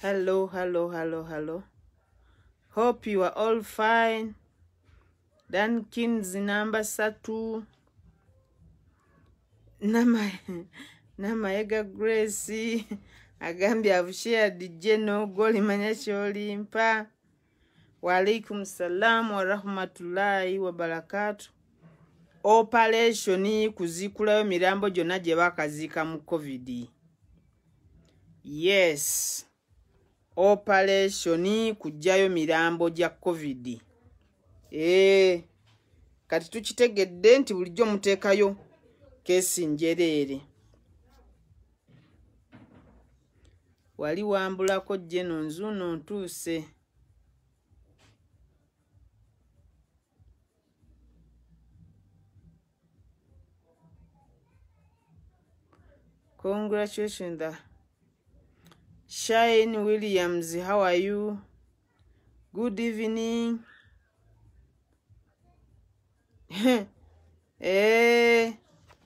Hello, hello, hello, hello. Hope you are all fine. Dankins namba 3. Namayega Grace agambye I've shared Jeno golimanya kyolimpa. Wa alaikum salam wa rahmatullahi wa barakatuh. Operation kuzikulayo mirambo gyonna gye bakaziika mu COVID. Yes. Operation kujjayo mirambo gya COVID. Kati tukitegedde nti bulijjo muteekayo kesi njereere. Wali wambulako Jeno nzuno ntuuse. Congratulations, Shine Williams. How are you? Good evening.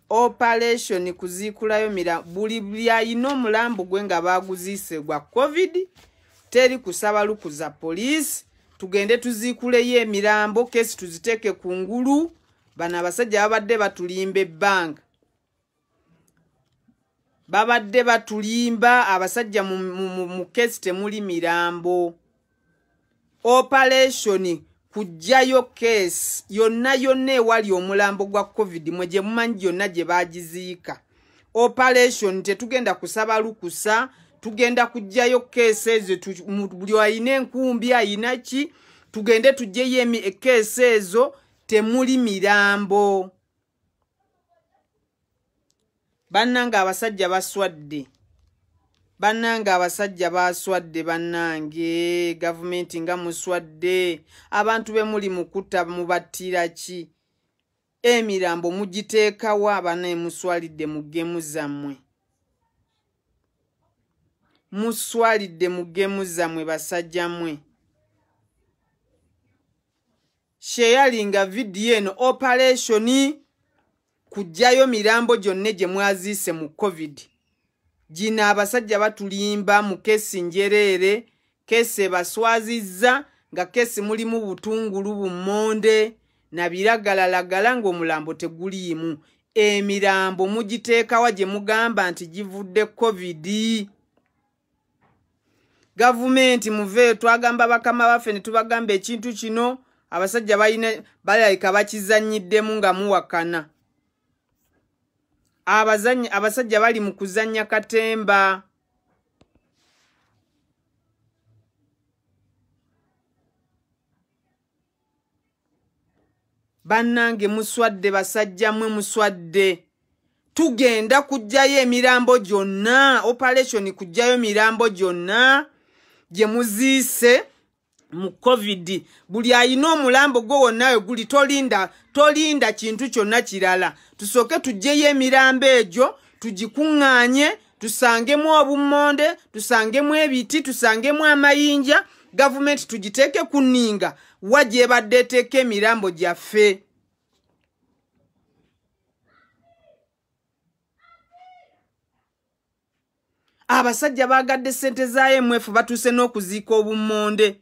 Operation kuzikulayo mira buli byayino omulambo gwe nga baguziise gwa COVID. Teri kusaba lukuza police. Tugende tuzikuleyo emirambo kesi tuziteeke kungulu. Bano abasajja babadde batulimba ebbanga. Babadde batulimba abasajja mu kesi temuli mirambo. Operation kujjayo kesi yonna yonna ewali omulambo gwa COVID mwe gye mumanyi yonna gye bagiziika. Operation tetugenda kusaba lukusa, tugenda kujjayo kesi ezo. Buli ayina enkumbi ayina ki, tugende tujjeyo kesi ezo temuli mirambo. Bannange abasajja baswadde. Bannange abasajja baswadde bannange. Gavumenti nga muswadde. Abantu be muli mukutta mubattira ki? Emirambo mugiteekawa abanne muswalidde mu gemu zammwe. Muswalidde mu gemu zammwe basajja mmwe. Sharinga vidiyo eno operation kujjayo mirambo gyonna gye mwaziise mu COVID. Gino abasajja batulimba mu kesi njereere, kesi ebaswazizza nga kesi mulimu butungulu bummonde na biragalalagala ng'omulambo teguliimu. Emirambo mugiteekawa gye mugamba nti givudde COVID. Gavumenti muve twagamba bakama baffe ne tubagamba ekintu kino abasajja balina balayika bakizannyiddemu nga muwakana. Abasajja bali mu kuzannya katemba. Bannange muswadde basajja mmwe muswadde. Tugenda kujjayo emirambo gyonna, operation kujjayo emirambo gyonna gye muziise mu COVID. Buli ayina omulambo gwo wonna we guli tolinda kintu kyonna kirala. Tusooke tujjeyo emirambo egyo tugikuŋŋaanye, tusangemu obummonde, tusangemu ebiti, tusangemu amayinja. Gavumenti tugiteeke ku nninga wa gy'ebadde eteeka emirambo gyaffe. Abasajja baagadde ssente za IMF batuuse n'okuziika obummonde.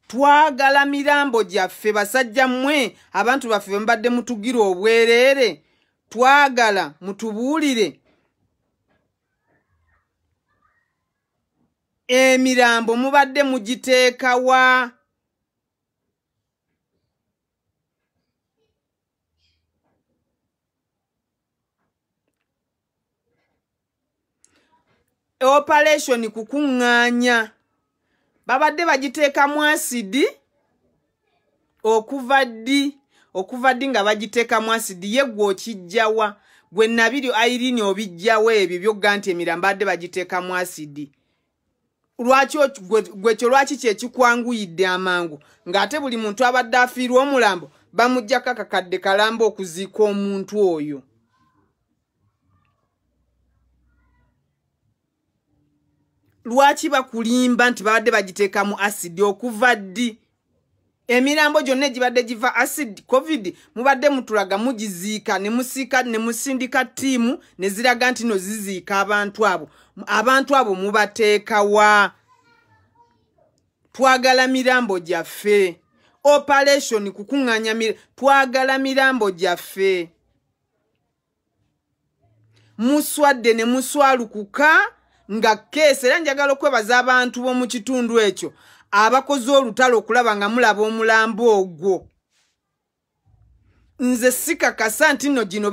Twagala mirambo gyaffe basajja mmwe, abantu baffe mbadde mutugira obwereere. Twagala mutubuulire emirambo mubadde mugiteekawa. Operation kukuŋŋaanya babadde bagiteekamu asidi okuva ddi nga bagiteekamu asidi. Ye gwe okijjawa gwe Nabiri Irene obijjawa ebyo byogga nti emirambo badde bagiteekamu asidi. Lwaki gwe kyo lwaki kyekikwanguyidde amangu ng'ate buli muntu abadde afiirwa omulambo bamuggyako akakadde kalamba okuziika omuntu oyo? Lwaki bakulimba nti babadde bagiteekamu asidi okuva ddi? Emirambo gyonna egibadde giva acid covid mubadde mutulaga mugiziika ne musiika ne musindika ttiimu ne ziraga nti no ziziika abantu abo. Abantu abo mubateekawa? Twagala mirambo gyaffe. Operation kukuŋŋaanya, twagala mirambo gyaffe. Muswadde ne muswalukuka nga keesi. Era njagala okwebaza abantu b'omu kitundu ekyo abakoze olutalo okulaba nga mulaba omulambo ogwo. Nze sikakasa nti nno gino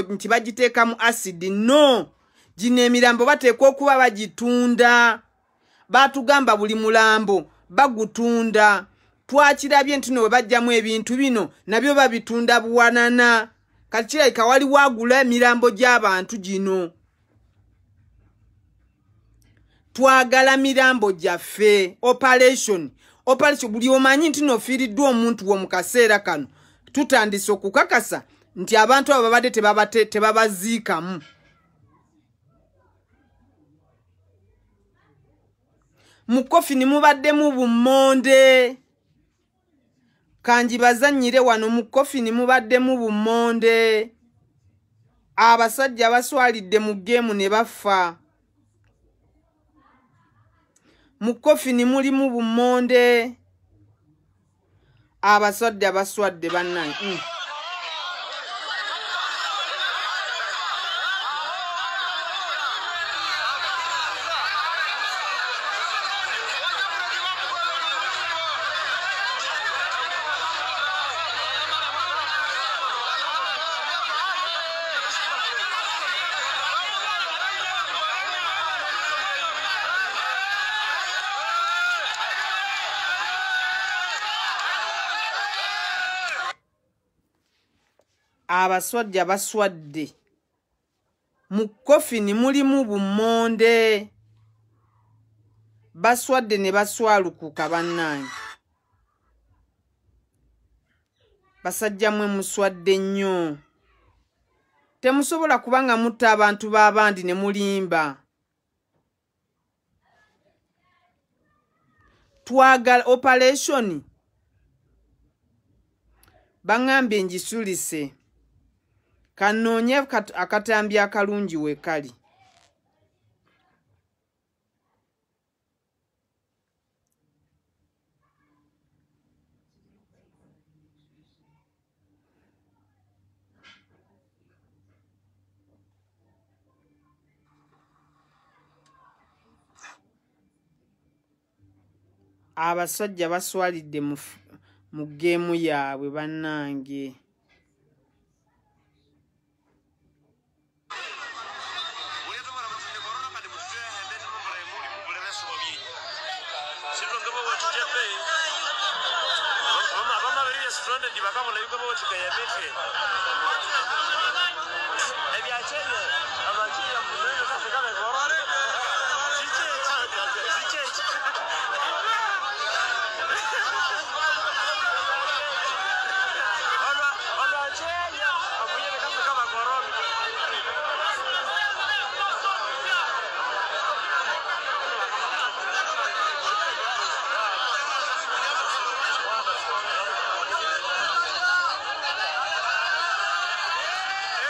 nti bagiteeka mu acid. No, gino emirambo bateekwa okuba bagitunda. Baatugamba buli mulambo bagutunda. Twakirabye nti no bwe bajjamu ebintu bino nabyo babitunda buwanana. Kati kirabika waliwo agula emirambo gy'abantu gino. Twagala mirambo gyaffe. Operation operation, buli omanyi nti nofiiriddwa omuntu wo mu kaseera kano, tutandise okukakasa nti abantu abo babadde tebabaziikamu. Mu kofini mubaddemu bummonde. Kanjibazannyire wano mu kofini mubaddemu bummonde. Abasajja baswalidde mu geemu ne bafa. Mu kofini mulimu bummonde. Abasajja baswadde bannange. Abasajja baswadde. Mu kofini mulimu bummonde. Baswadde ne baswalukuka bannange. Basajja mmwe muswadde nnyo. Temusobola kubanga mutta abantu b'abandi ne mulimba. Twagala operation. Baŋŋambye ngisulise. Kanoonye akatambi akalungi we kali. Abasajja baswalidde mu geemu yaabwe bannange.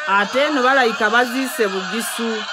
Ate eno balayika baziise Bugisu.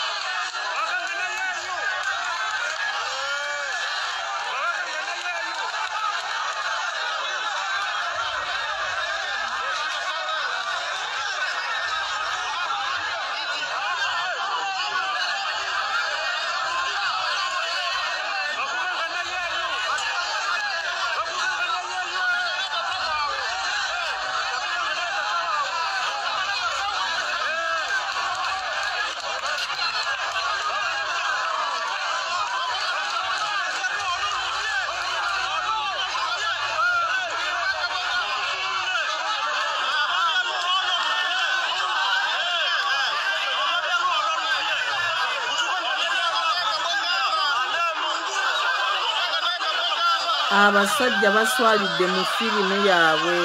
Abasajja baswalidde mu firimu yaabwe.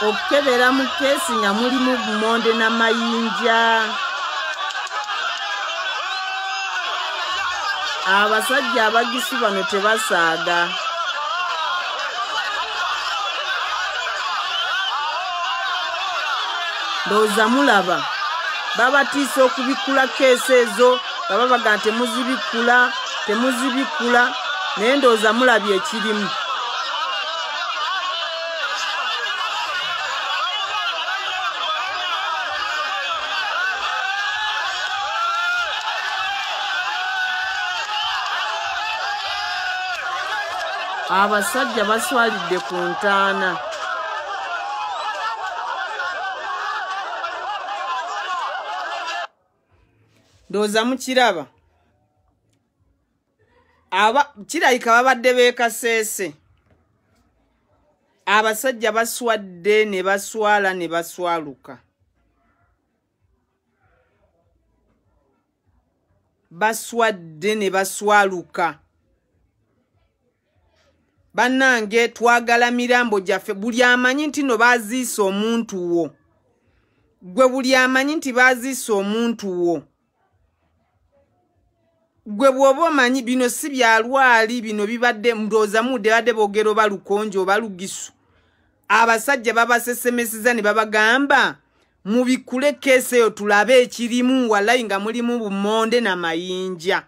Okukebera mu keesi nga mulimu bumonde n'amayinja. Abasajja abagisu bano tebasaaga. Ndowooza mulaba babatiisa okubikkula keesi ezo, baba bagamba temuzibikkula, temuzibikkula, naye ndowooza mulabye ekirimu. Abasajja baswalidde ku ntaana. Ndowooza mukiraba. Kirabika babadde beekaseese. Abasajja baswadde ne baswala ne baswaluka. Baswadde ne baswaluka. Bannange twagala mirambo gyaffe. Buli amanyi nti no baaziise omuntu wo. Gwe buli amanyi nti baaziise omuntu wo. Gwe bw'oba omanyi bino si bya lwali, bino bibadde ndowooza mudde badde boogera oba lukonjo oba lugisu. Abasajja babasesemeseza ne babagamba mubikkule keesi eyo tulabe ekirimu, wallayi nga mulimu bumonde na mayinja.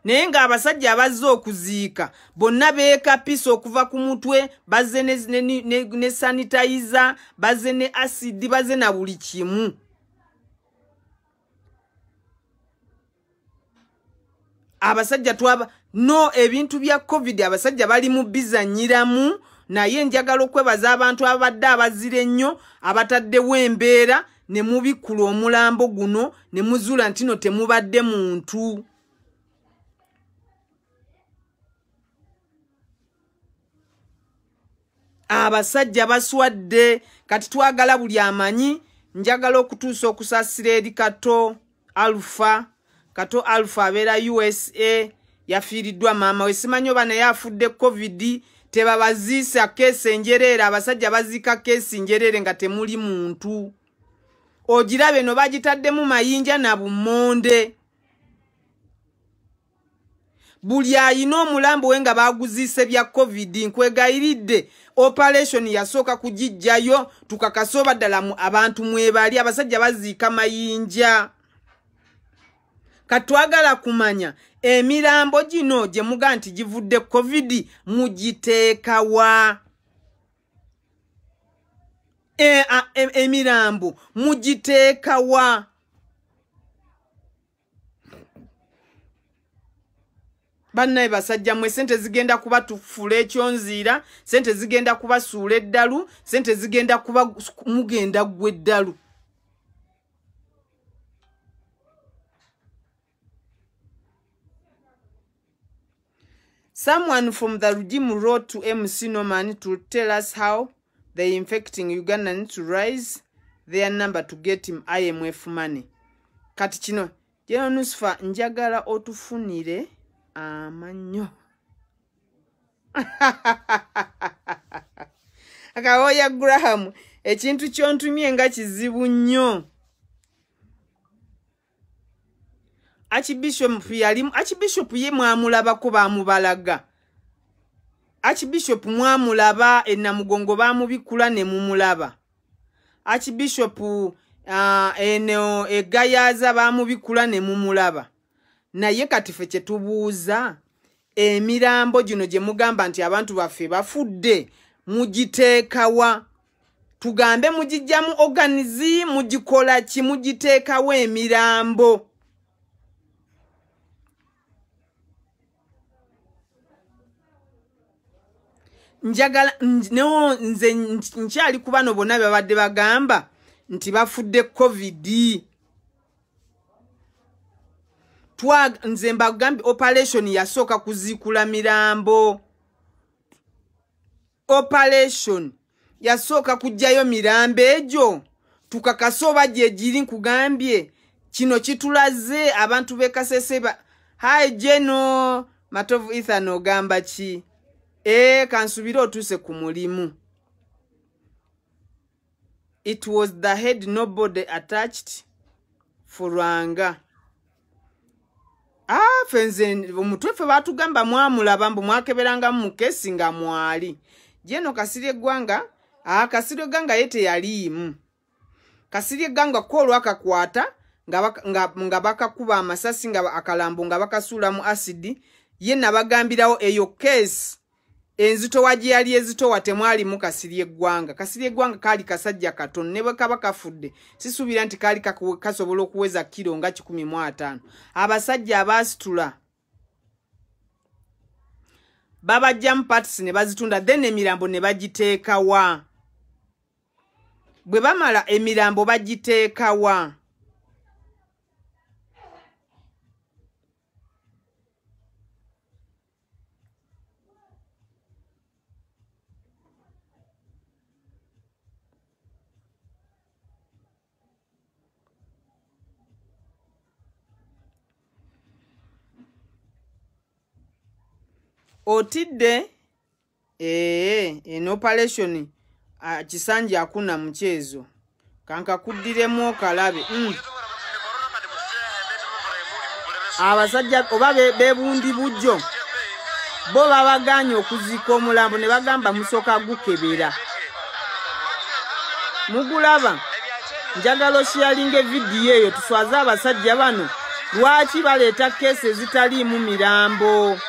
Naye ng'abasajja abazze okuziika bonna beekapisa okuva ku mutwe, bazze ne sanitizer, bazze ne acid, bazze na buli kimu. Abasajja twaba no ebintu bya COVID abasajja bali mu bizanyiramu, naye njagala okwebaza abantu abadde abazira ennyo abataddewo embeera ne mubikkula omulambo guno ne muzuula nti no temubadde muntu. Abasajja baswadde. Kati twagala buli amanyi. Njagala okutuusa okusaasira eri Kato Alpha. Kato Alpha abeera USA, yafiiriddwa maama we. Simanyi oba naye afudde COVID. Tebabaziisa keesi enjereere. Abasajja baziika keesi njereere nga temuli muntu. Ogirabe no bagitaddemu mayinja na bumonde. Buli ayina omulambo we nga baguziise bya COVID, nkwegayiridde operation yasooka kugijjayo tukakase oba ddala abantu mwebali. Abasajja baziika mayinja. Katwagala kumanya emirambo gino gye muga nti givudde COVID mugiteeka wa? Emirambo mugiteeka wa? Bannaye basajja mmwe, sente zigenda kubatufuula ekyonziira, sente zigenda kubasuula eddalu, sente zigenda kuba mugenda ggwa eddalu. Someone from the regime wrote to MC Norman to tell us how they infecting Ugandans to rise their number to get him IMF money. Kati kino, General Nusfa, njagala otufunire amannyo. Akawoya Graham, ekintu kyontumye nga kizibu nnyo. Archbishop yali, Archbishop ye mwamulabako baamubalaga. Archbishop mwamulaba e Namugongo baamubikula ne mumulaba. Archbishop eno e Gayaza baamubikula ne mumulaba. Naye kati ffe kye tubuuza, emirambo gino gye mugamba nti abantu baffe bafudde mugiteekawa? Tugambe mugijjamu organizi, mugikola ki? Mugiteekawo emirambo. Njagala no nze nkyali ku bano bonna babadde bagamba nti bafudde COVID. Nze mbagambye operation yasooka kuziikula mirambo. Operation yasooka kuggyayo mirambo egyo tukakase oba gye giri. Nkugambye kino kitulaze abantu b'e Kasese. Hi Geno Matovu Ethan, ogamba ki? Kansubire otuuse ku mulimu. It was the head, nobody attached furanga. Ah, fenze omutwe ffe baatugamba mwamulaba mbu mwakeberanga mu kesi nga mwali. Jeno Kasirye Ggwanga, Kasirye Ggwanga ye teyaliimu. Kasirye Ggwanga ko olwakakwata nga bakakuba amasasi nga akalambo nga bakasuula mu asidi, ye nabagambirawo eyo case enzitowa gye yali ezitowa temwalimu Kasirye Ggwanga. Kasirye Ggwanga kaali kasajja katono ne bwe kaba kafudde sisuubira nti kaali kasobola okuweza kiro nga 150. Abasajja abaasitula babajjamu parts ne bazitunda, then emirambo ne bagiteekawa. Bwe bamala emirambo bagiteekawa. Otidde en operation kisanja hakuna mchezo. Kanka kuddiremu okalabe. Abasajja oba bebundi bujjo bo babaganye okuziika omulambo ne bagamba musooka gukebera. Mugulaba njagala osharinge vidiyo eyo tuswaze abasajja bano. Lwaki baleeta kesi ezitaliimu mirambo?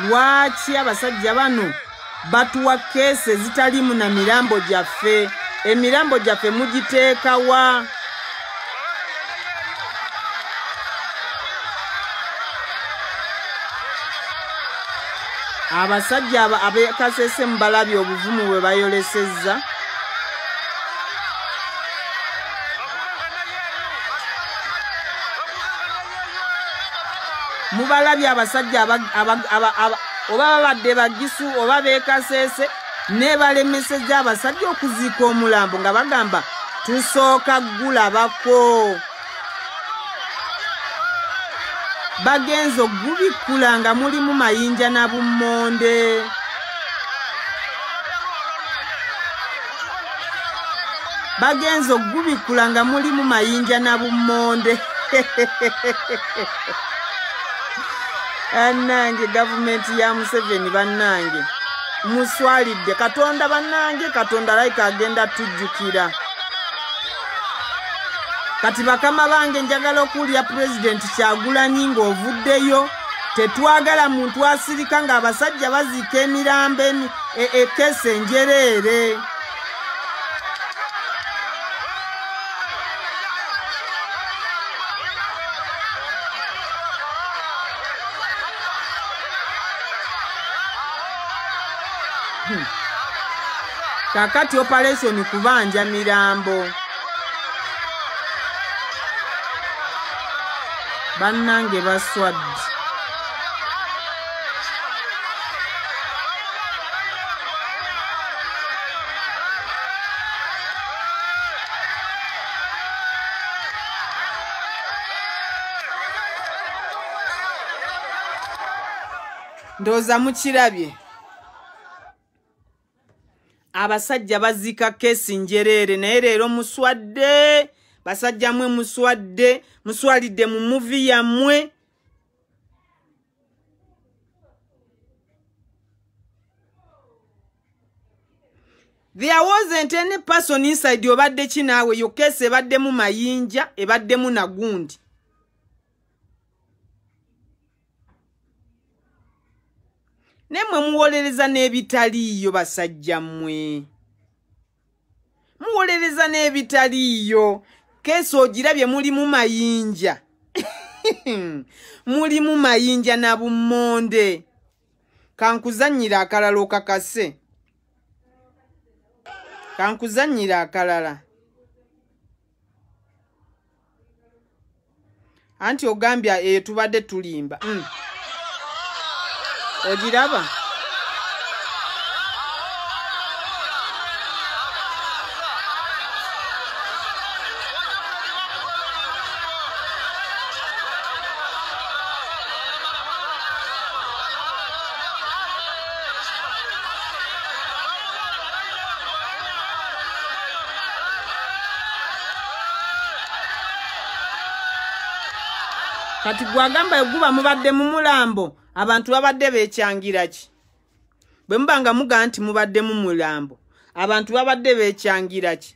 Lwaki abasajja bano batuwa kesi ezitaliimu na mirambo gyaffe? Emirambo gyaffe mugiteekawa? Abasajja ab'e Kasese mubalabye obuvumu bwe bayolesezza. Mubalabye abasajja oba babadde bagisu oba b'e Kasese ne balemesezza abasajja okuziika omulambo nga bagamba tusooka gulabako. Bagenze ogubikkula nga mulimu mayinja na bummonde. Bagenze ogubikkula nga mulimu mayinja na bummonde. Bannange gavumenti ya Museveni bannange muswalidde Katonda bannange, Katonda laika agenda tujjukira. Kati bakama bange njagala okuwulira Pulezidenti Kyagulanyi ng'ovuddeyo. Tetwagala muntu asirika ng'abasajja baziika emirambo ekese enjereere. Kakati operation kubanja mirambo. Bannange baswadde. Ndowooza mukirabye. Abasajja baziika kesi njereere naye leero muswadde. Basajja mmwe muswadde, muswalidde mu muvi yammwe. There wasn't any person inside obadde ki naawe, yo kesi ebaddemu mayinja, ebaddemu nagundi. Nemmwe muwolereza n'ebitaliiyo basajja mmwe. Muwolereza n'ebitaliiyo. Kesi ogirabye mulimu mayinja. Mulimu mayinja na bummonde. Kankuzannyira akalala okakase. Kankuzannyira akalala. Anti ogambya eyo tubadde tulimba. Ogiraba? Kati gwagamba guba mubadde mu mulambo, abantu babadde beekyangira ki? Bwe muba nga mugamba nti mubadde mu mulambo, abantu babadde beekyangira ki?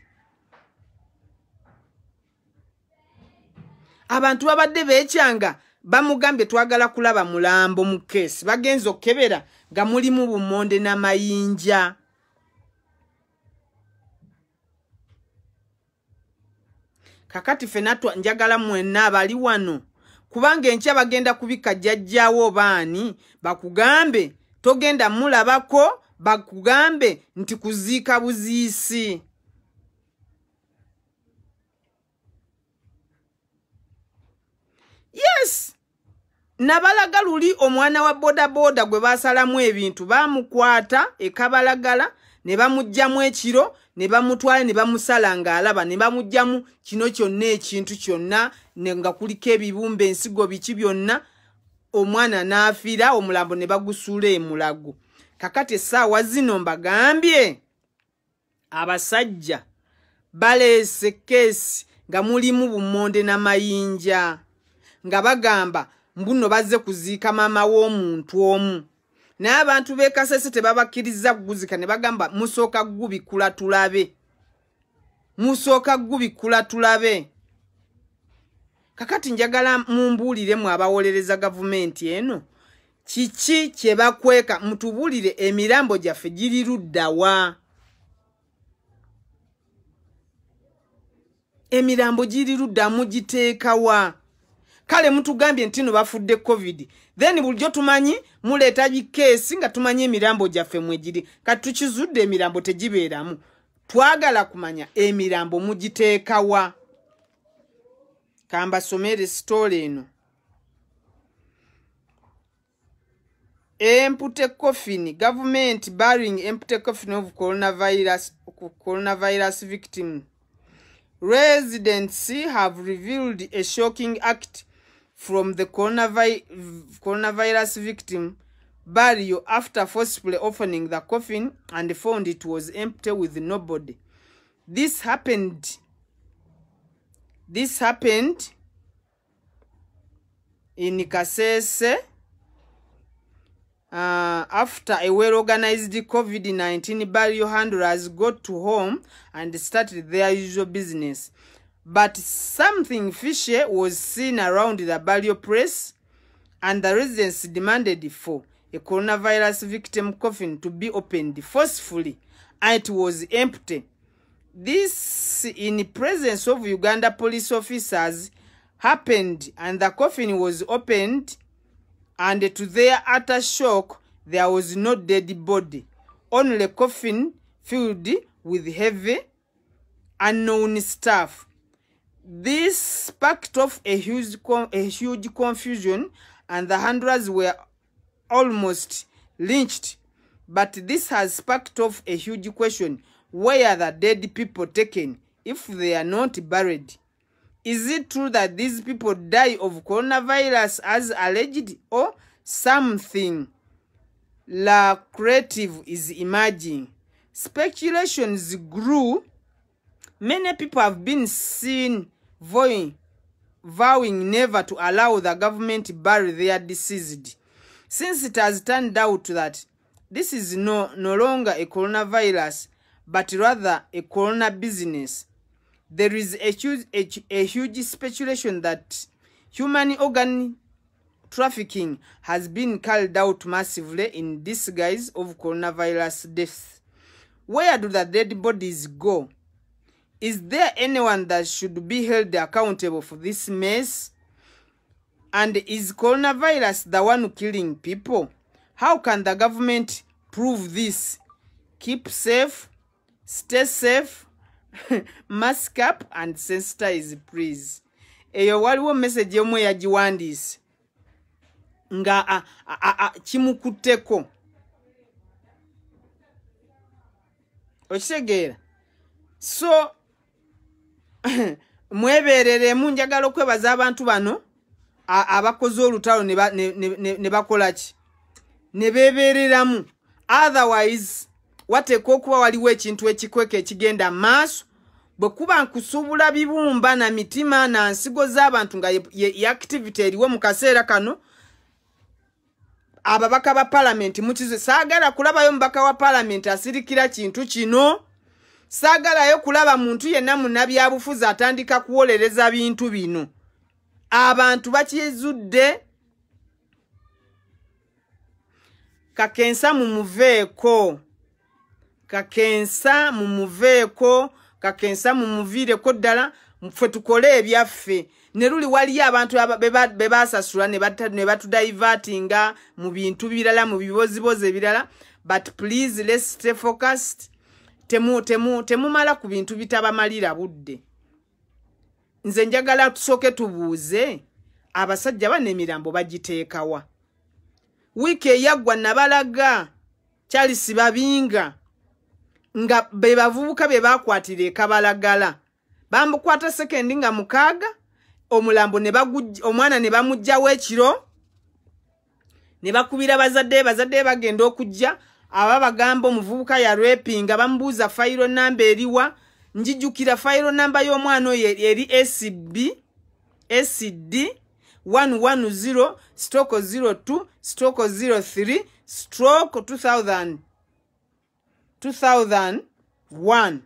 Abantu babadde beekyanga, bamugambye twagala kulaba mulambo mu keesi, bagenze okukebera nga mulimu bumonde n'amayinja. Kakati ffenna njagala mwenna abali wano, kubanga enkya bagenda kubika jjajjaawo baani, bakugambe togenda mulabako, bakugambe nti kuziika buziisi. Yes, nabalaga luli omwana wa bodaboda gwe basalamu ebintu, bamukwata e Kabalagala ne bamuggyamu ekiro ne bamutwala ne bamusala ng'alaba, ne bamuggyamu kino kyonna ekintu kyonna nga kuliko ebibumba, ensigo, biki byonna, omwana n'afiira, omulambo ne bagusuula emulago. Kakati essaawa zino mbagambye abasajja baleese keesi nga mulimu bumonde n'amayinja, nga bagamba mbuno bazze kuziika maama w'omuntu omu. Naye abantu b'e Kasese tebabakkiriza kuguzika, ne bagamba musooka gubikula tulabe, musooka gubikula tulabe. Kakati njagala mumbuuliremu abawolereza gavumenti eno, kiki kye bakweka? Mutubuulire emirambo gyaffe giri ludda wa? Emirambo giri ludda, mugiteeka wa? Kale mutugambye nti no bafudde COVID, then bulijjo tumanyi muleeta bikeesi nga tumanyi emirambo gyaffe mwegiri. Kati tukizudde emirambo tegibeeramu, twagala kumanya emirambo mugiteeka wa? Kambasomere story eno. Empty coffin, government burying empty coffin of coronavirus victim. Residents have revealed a shocking act from the coronavirus victim burial after forcibly opening the coffin and found it was empty with nobody. This happened in Kasese after a well-organized COVID-19 burial handlers got to home and started their usual business. But something fishy was seen around the burial place, and the residents demanded for a coronavirus victim coffin to be opened forcefully, and it was empty. This, in presence of Uganda police officers, happened, and the coffin was opened, and to their utter shock, there was no dead body, only coffin filled with heavy, unknown stuff. This sparked off a huge confusion, and the handlers were almost lynched. But this has sparked off a huge question: where are the dead people taken if they are not buried? Is it true that these people die of coronavirus as alleged, or something lucrative is emerging? Speculations grew. Many people have been seen vowing never to allow the government to bury their deceased. Since it has turned out that this is no longer a coronavirus, but rather a corona business, there is a huge speculation that human organ trafficking has been carried out massively in disguise of coronavirus deaths. Where do the dead bodies go? Is there anyone that should be held accountable for this mess? And is coronavirus the one killing people? How can the government prove this? Keep safe, stay safe, mask up and sensitize, please. Eyo waliwo message yomwe yagiwandiise nga kimukutteko. Okitegeera? So mwebereremu. Njagala okwebaza abantu bano abakoze olutalo ne bakola ki, ne beebereramu. Otherwise wateekwa okuba waliwo ekintu ekikweka ekigenda maaso. Bwe kuba nkusuubula bibumba na mitima na nsigo z'abantu nga ye activity eriwo mu kaseera kano, ababaka ba palamenti mukize. Saagala kulabayo mubaka wa palamenti asirikira kintu kino. Saagalayo kulaba muntu yenna munnabyabufuzi atandika kuwolereza bintu bino. Abantu bakizudde. Kakensa mumuveeko, kakensa mumuveeko, kakensa mumuviireko ddala. Ffe tukole ebyaffe. Ne luli waliyo abantu be basasula ne batudivertinga mu bintu birala, mu bibozibozi ebirala. But please, let's stay focused. Temumala ku bintu bitabamalira budde. Nze njagala tusooke tubuuze abasajja bano emirambo bagiteekawa. Wiiki eyaggwa nabalaga Charles Babinga nga be bavubuka be bakwatira e Kabalagala. Bamukwata sekendi nga 6, omulambo ne omwana ne bamuggyawo ekiro, ne bakubira bazadde, bazadde bagenda okujja, aba bagamba omuvubuka ya rapinga, bamubuuza fayiro namba eriwa. Njijjukira fayiro namba y'omwana oyo eri SB SD 110 stroke 02 stroke 03 stroke 2000 2001.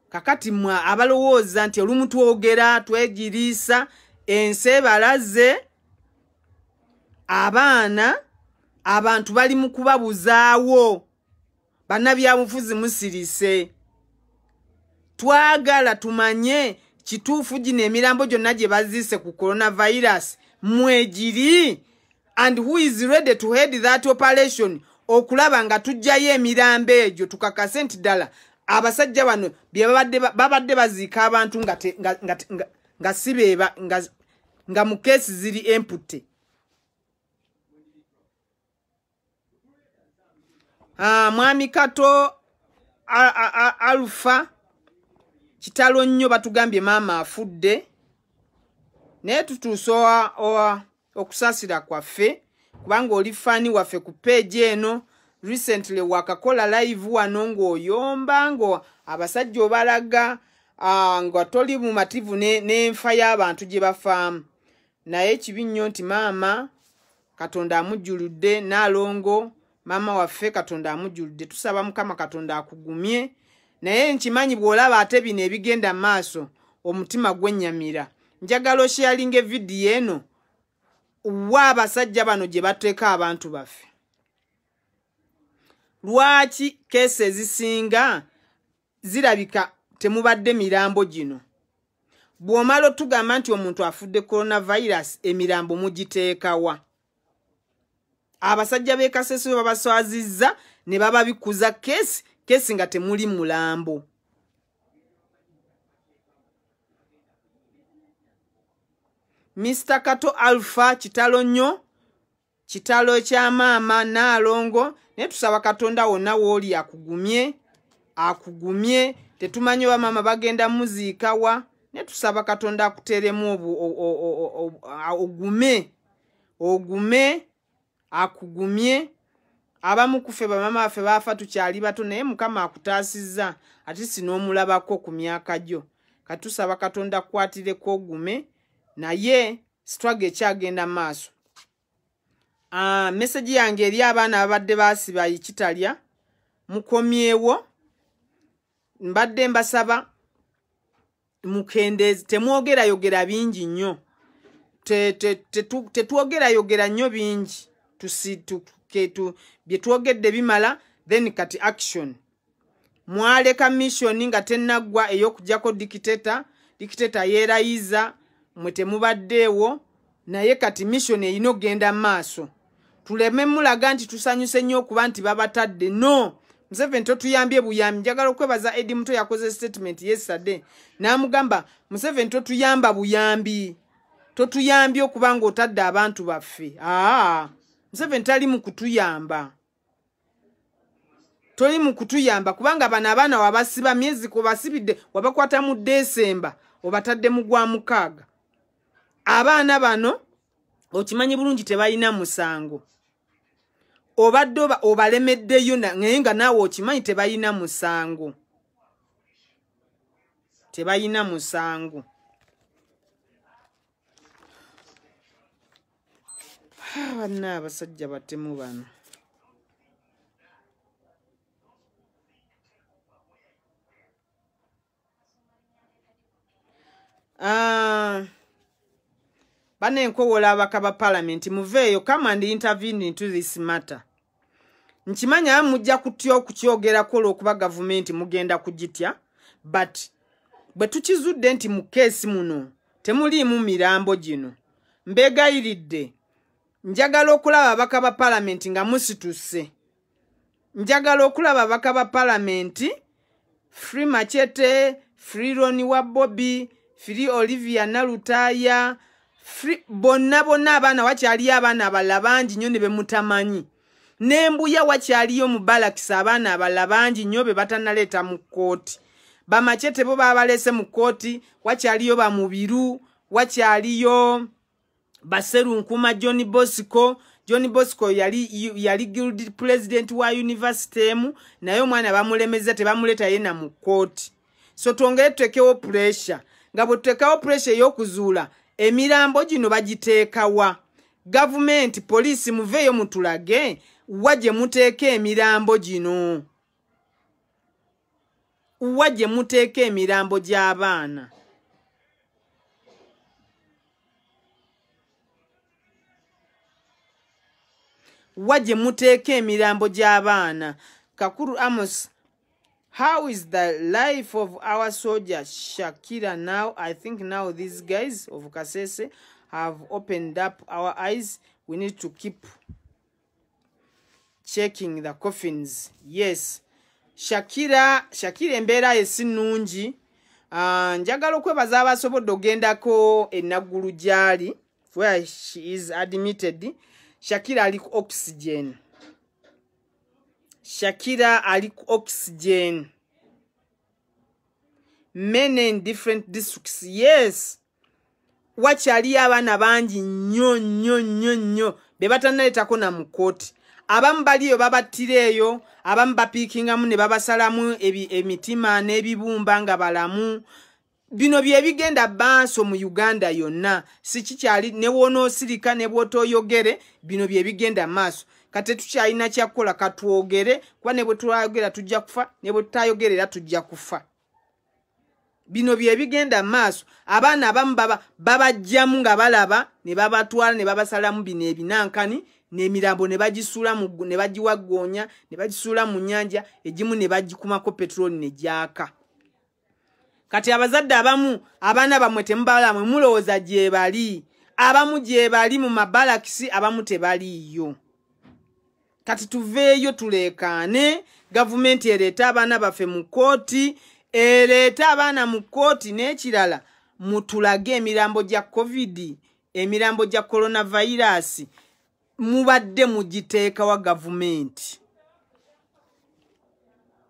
Kakati mwe abalowooza nti olumu twogera twegiriisa, ensi ebalaze abaana, abantu bali mu kubabuzaawo. Bannabyabufuzi musirise. Twagala tumanye kituufu gino emirambo gyonna gye baziise ku coronavirus mwegiri, and who is ready to head that operation okulaba nga tuggyayo emirambo egyo, tukakase nti ddala abasajja bano bye babadde baziika abantu nga si beeba, nga mu keesi ziri empty. Mwami Kato Alpha, kitalo nnyo, batugambye maama afudde, naye tutuuse okusaasira kwaffe, kubanga oli fan waffe ku page eno. Recently wakakola live wano ng'oyomba ngo abasajja obalaga nga toli mumativu n'enfa y'abantu gye bafaamu. Naye kibi nnyo nti maama Katonda amujjuludde, Naalongo maama waffe Katonda amujjuludde. Tusaba Mukama Katonda akugumye. Naye nkimanyi bw'olaba ate bino ebigenda maaso omutima gwennyamira. Njagala osharinga evidiyo eno wa abasajja bano gye bateeka abantu baffe. Lwaki keesi ezisinga zirabika temubadde mirambo gino? Bw'omala otugamba nti omuntu afudde coronavirus, emirambo mugiteekawa? Abasajja b'e Kasese babaswazizza ne bababikuza keesi, keesi nga temuli mulambo. Mr. Kato Alpha, kitalo nnyo, kitalo ekya maama Naalongo. Naye tusaba Katonda wonna w'oli akugumye, akugumye. Tetumanyi oba maama bagenda muziikawa, naye tusaba Katonda akuteeremu ogume, ogume, akugumye. Abamu ku ffe bamaama baffe baafa tukyali bato, naye Mukama akutaasizza ate si n'omulabako ku myaka gyo. Kati tusaba Katonda akukwatireko ogume, naye struggle ekyagenda maaso. Message yange eri abaana ababadde baasiba Kitalya, mukomyewo. Mbadde mbasaba mukendeeze, temwogerayogera bingi nnyo, tetwogerayogera nnyo bingi, bye twogedde bimala. Then kati action. Mwaleka mission nga tennaggwa ey'okuggyako dictator, dictator yeerayiza, mwe temubaddeewo, naye kati mission erina okugenda maaso. Tuleme mulaga nti tusanyuse nnyo okuba nti babatadde. No, Museveni totuyambye buyambi. Njagala okwebaza Eddie Muto, yakoze statement yesterday n'amugamba Museveni totuyamba buyambi, totuyambye okuba ng'otadde abantu baffe. Museveni tali mu kutuyamba, toli mu kutuyamba, kubanga bano abaana wabasiba myezi kubasibidde, wabakwata mu Desemba, obatadde mu gwa 6. Abaana bano okimanyi bulungi tebalina musango. Obadde obalemeddeyo naye nga naawe okimanyi tebalina musango. Tebalina musango. Banna abasajja batemu bano. Bane nkowola abaka ba parliament muveeyo, come and intervene into this matter. Nkimanya mujja kutya okukyogerako olw'okuba gavumenti mugenda kugitya, but bwe tukizudde nti mu keesi muno temuliimu mirambo gino, mbeegayiridde njagala okulaba ababaka ba parliament nga musituse. Njagala okulaba ababaka ba parliament, Free Machete, Free Ronnie wa Bobby, Free Olivia Nalutaya, Free bonna bonna abaana. Wakyaliyo abaana abalala bangi nnyo ne be mutamanyi. N'embuya wakyaliyo mu balakisi abaana abalala bangi nnyo be batannaleeta mu kkooti. Bamachete bo baabaleese mu kkooti, wakyaliyo bamubiru, wakyaliyo Baserunkuma John Bosco. John Bosco yali guild president wa university emu, naye omwana bamulemeza tebamuleeta yenna mu kkooti. So twongere tuteekewo pressure. Nga bwe tuteekawo pressure ey'okuzuula emirambo gino bagiteekawa. Gavumenti, poliisi muveeyo mutulage wa gye muteeka emirambo gino. Wa gye muteeka emirambo gy'abaana. Wa gye muteeka emirambo gy'abaana. Kakuru Amos, how is the life of our soldier Shakira now? I think now these guys of Kasese have opened up our eyes. We need to keep checking the coffins. Yes. Shakira embeera ye si nnungi. Njagala okwebaza abasobodde ogendako e Naggulu gy'ali, where she is admitted. Shakira ali ku oxygen. Shakira ali ku oxygen. Many in different districts. Yes. Wakyaliyo abaana bangi nnyo nnyo nnyo nnyo be batannaleetako na mu kkooti. Abamu baliyo babattira eyo, abamu bapiikingamu ne babasalamu emitima n'ebibumba nga balamu. Bino bye bigenda maaso mu Uganda yonna. Si kikyali ne w'onoosirika ne bw'otooyogere, bino bye bigenda maaso. Kati tetukyalina kyakukola, katwogere, kuba ne bwe twayogera tujja kufa, ne bwe tutayogera era tujja kufa. Bino bye bigenda maaso. Abaana abamu babajjamu nga balaba ne babatwala ne babasalamu bino ebinankani n'emirambo ne bagisuula ne bagiwaggoonya ne bagisuula mu nnyanja, egimu ne bagikumako petroli ne gyaka. Kati abazadde abamu abaana bammwe temubalamwe, mulowooza gye bali. Abamu gye bali mu mabalakisi, abamu tebaliiyo. Kati tuveeyo tuleekaane, gavumenti ereete abaana baffe mu kkooti, ereete abaana mu kkooti. N'ekirala mutulage emirambo gya COVID, emirambo gya coronavirus mubadde mugiteekawa gavumenti.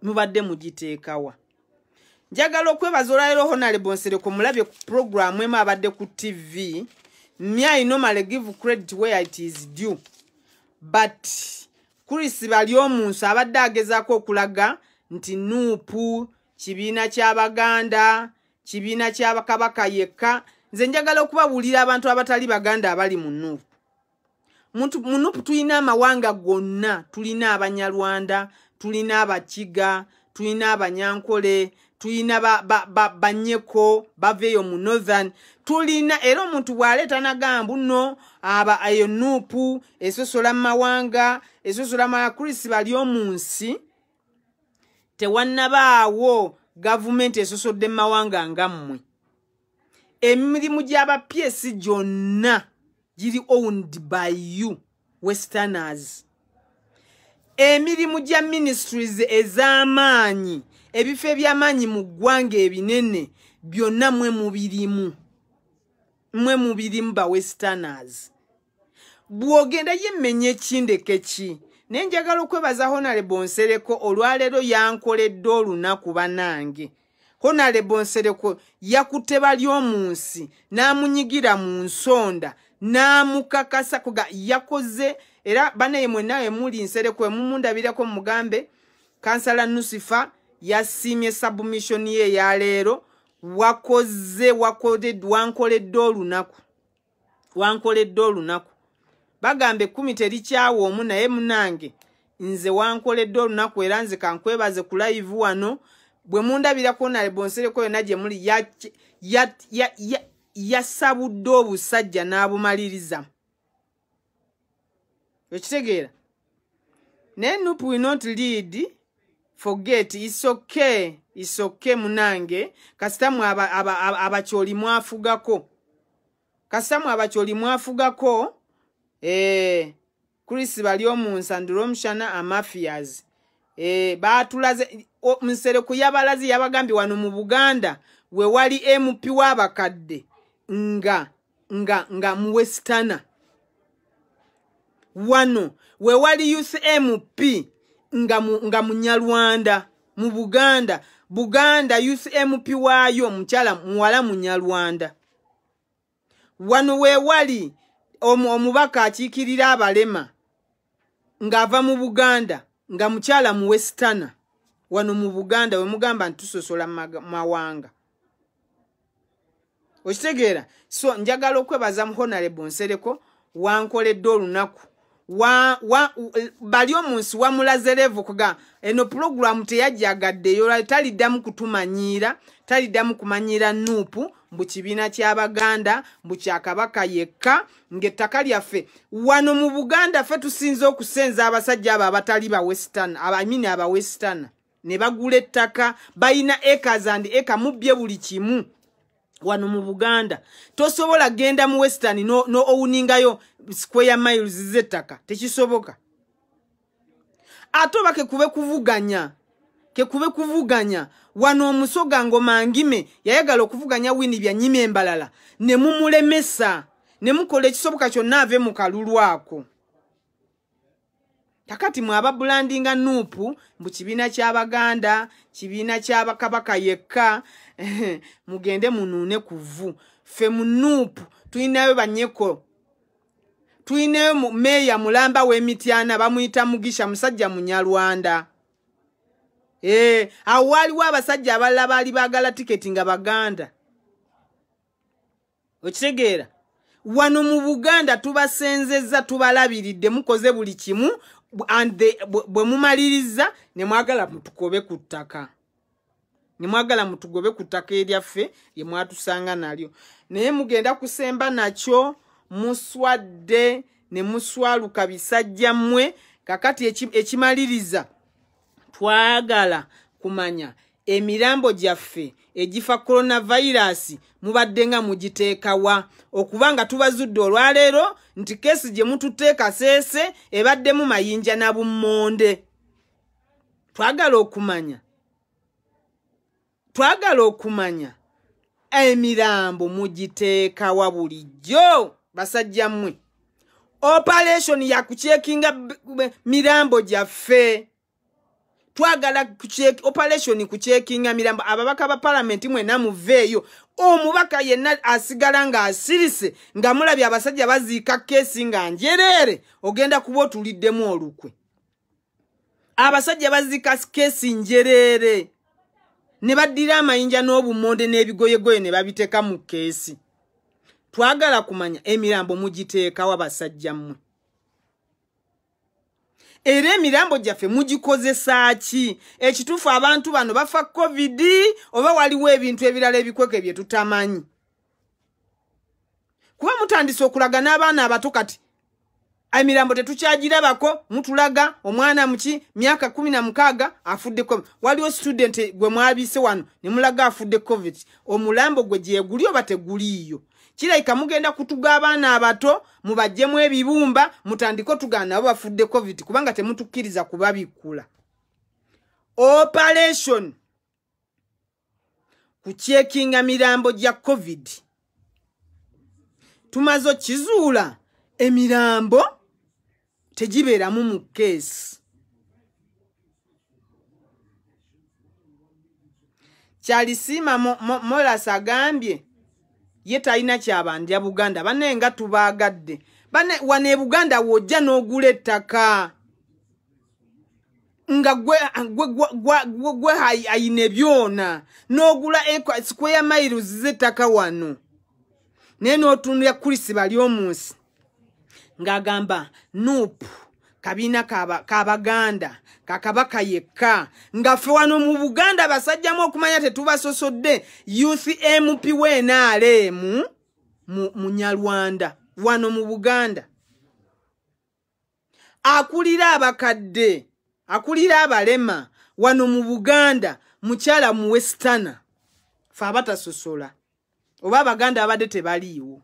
Mubadde mugiteekawa. Njagala okwebaza olwaleero Honorable Nsereko, mulabye ku programu emu abadde ku TV. Me, I normally give credit where it is due. But Chris Baryomunsi abadde agezaako okulaga nti NUP kibiina ky'Abaganda, kibiina ky'Abakabaka yekka. Nze njagala okubabuulira abantu abatali Baganda abali mu NUP. Mu NUP tulina amawanga gonna, tulina Abanyarwanda, tulina Abakiga, tulina Abanyankole, tulina Banyeko baveeyo mu Northern, tulina era omuntu bw'aleeta n'agamba nno aba eyo NUP esosola mu mawanga, esosola mu Chris Baryomunsi, tewannabaawo gavumenti esosodde mu mawanga nga mmwe. Emirimu gy'aba PS gyonna giri owned by you Westerners. Emirimu gya ministries ez'amaanyi, ebifo eby'amaanyi mu ggwanga ebinene byonna mwe mubirimu. Mwe mubirimu ba Westerners. Bw'ogenda yemmenye ekindeke ki? Naye njagala okwebaza Honorable Nsereko olwaleero yankoledde olunaku bannange. Honorable Nsereko yakutte Baryomunsi n'amunyigira mu nsonda n'amukakasa kuga yakoze Era banaye mwenna emuli Nsereko emumundabirako mugambe Kansala Nusifa yasiimye submission ye ya leero. Wakoze wankoledde olunaku, wankoledde olunaku. Bagambe 10 terikyawo omu, naye munange nze wankoledde olunaku. Era nze kankwebaze ku live wano bwe mundabirako Honorable Nsereko yonna gye muli yasabudde obusajja n'abumaliriza. Okitegeera? Naye NUP will not lead, forget, it's okay, it's okay munange. Kasitamu abakyoli mwafugako, kasitamu abakyoli mwafugako. Chris bali omunsanduro omushana amafias batulaze Nsereko yabalazi yabagambye wano mu Buganda we wali MP w'abakadde nga mu Westerner, wano we wali youth MP nga Munyarwanda mu Buganda. Buganda youth MP waayo mukyala muwala Munyarwanda. Wano we wali omubaka akiikirira abalema ng'ava mu Buganda nga mukyala mu Westerner. Wano mu Buganda we mugamba nti tusosola mawanga. Okitegeera? So njagala okwebaza mu Honorable Nsereko wankoledde olunaku. Bali omunsi wamulaze level kuga eno program teyajjagaddeyo, taliddamu kutumanyiira, taliddamu kumanyiira NUP mbu kibiina ky'Abaganda, mbu kya Kabaka yekka, ng'ettaka lyaffe wano mu Buganda ffe tusinze okusenza abasajja abo abatali ba Western, I mean aba Western, ne bagula ettaka, balina acres and acre, mubbye buli kimu wano mu Buganda. Tosobola genda mu Western no owningayo square miles z'ettaka, tekisoboka. Ate oba kekube kuvuganya, kekube kuvuganya. Wano omusoga Ngoma Ngime yayagala okuvuganya Winnie Byanyima Embalala, ne mumulemesa, ne mukola ekisoboka kyonna ave mu kalulu ako. Kakati mwe ababulandinga NUP mbu kibiina ky'Abaganda, kibiina ky'Abakabaka yekka, mugende munuune ku vvu. Ffe mu NUP tulinayo banyeko, tulinayo meeya mulamba w'Emityana bamuyita Mugisha, musajja Munyarwanda. Awo waliwo abasajja abalala baali baagala tiketi nga Baganda. Okitegeera? Wano mu Buganda tubasenzezza, tubalabiridde, mukoze buli kimu, and bwe mumaliriza ne mwagala mutugobe ku ttaka, ne mwagala mutugobe ku ttaka eryaffe lye mwatusanga nalyo. Naye mugenda kusemba nakyo, muswadde ne muswaluka bisajja mmwe. Kakati ekimaliriza, twagala kumanya emirambo gyaffe egifa coronavirus mubadde nga mugiteekawa, okubanga tubazudde olwaleero nti case gye mututeeka seese ebaddemu mayinja na bummonde. Twagala okumanya, twagala okumanya emirambo mugiteekawa bulijjo basajja mmwe. Operation ya kucheckinga mirambo gyaffe, twagala operation kucheckinga mirambo. Ababaka ba palamenti mwenna muveeyo, omubaka yenna asigala ng'asirise nga mulabye abasajja baziika case nga njereere, ogenda kuba otuliddemu olukwe. Abasajja baziika case njereere ne baddira amayinja n'obumonde n'ebigoyegoye ne babiteeka mu case. Twagala kumanya emirambo mugiteekawa basajja mmwe, era emirambo gyaffe mugikozesa ki? Ekituufu abantu bano bafa COVID oba waliwo ebintu ebirala ebikweke bye tutamanyi? Kuba mutandise okulaga n'abaana abato kati emirambo tetukyagirabako, mutulaga omwana muki myaka 16 afudde COVID. Waliwo student gwe mwabise wano ne mulaga afudde COVID, omulambo gwe gyeguli oba teguliiyo? Kirabika mugenda kutuga abaana abato mubaggyemu ebibumba, mutandike otugaana nabo bafudde COVID, kubanga temutukkiriza kubabikkula. Operation kucheckinga mirambo gya COVID, tumaze okizuula emirambo tegibeeramu mu case. Kyalisiima Molas agambye ye talina kyabandya Buganda. Bannaye nga tubaagadde. Wano e Buganda wojja n'ogula ettaka nga gwe ayina byona, n'ogula square miles z'ettaka wano, naye n'otunulira Chris Baryomunsi ng'agamba NUP kabiina k'Abaganda kakabaka yekka, nga ffe wano mu Buganda basajjamu okumanya tetubasosodde. Youth MP w'NRM Munyarwanda wano mu Buganda akulira abakadde, akulira abalema wano mu Buganda, mukyala mu Westerner. Fe abatasosola oba Abaganda abadde tebaliiwo.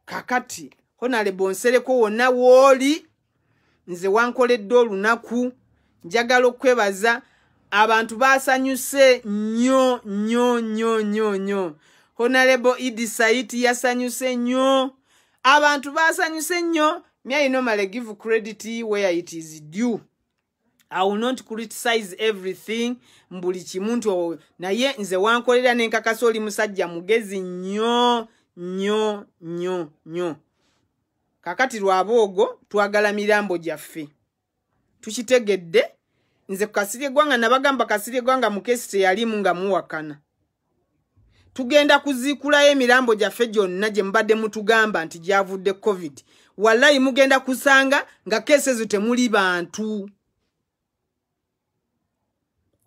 Kakati Honorable Nsereko wonna wooli, nze wankoledde olunaku, njagala okwebaza. Abantu basanyuse nnyo nnyo nnyo nnyo nnyo. Honorable Idi Saiti yasanyuse nnyo, abantu basanyuse nnyo. Me, I normally give credit where it is due. I will not criticize everything mbuli kimuntu, naye nze wankolera nenkakasa oli musajja mugezi nnyo nnyo nnyo nnyo. Kakati lwaboogo twagala mirambo gyaffe, tukitegedde. Nze ku Kasirye Ggwanga nabagamba Kasirye Ggwanga mukesi teyalimu nga muwakana. Tugenda kuziikulayo emirambo gyaffe gyonna gye mubadde mutugamba nti gyavudde COVID. Wallayi mugenda kusanga nga keesi ezo temuli bantu.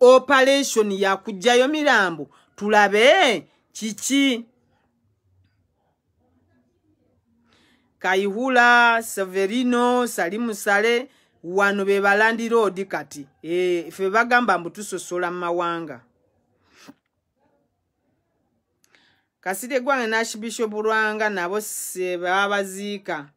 Operation ya kuggyayo mirambo tulabe kiki. Kaihura, Severino, Salimu Sale wano be balandiroodi kati. Ffe bagamba mbu tusosola mu mawanga. Kasirye Ggwanga ne Archbishop Lwanga nabo babaziika.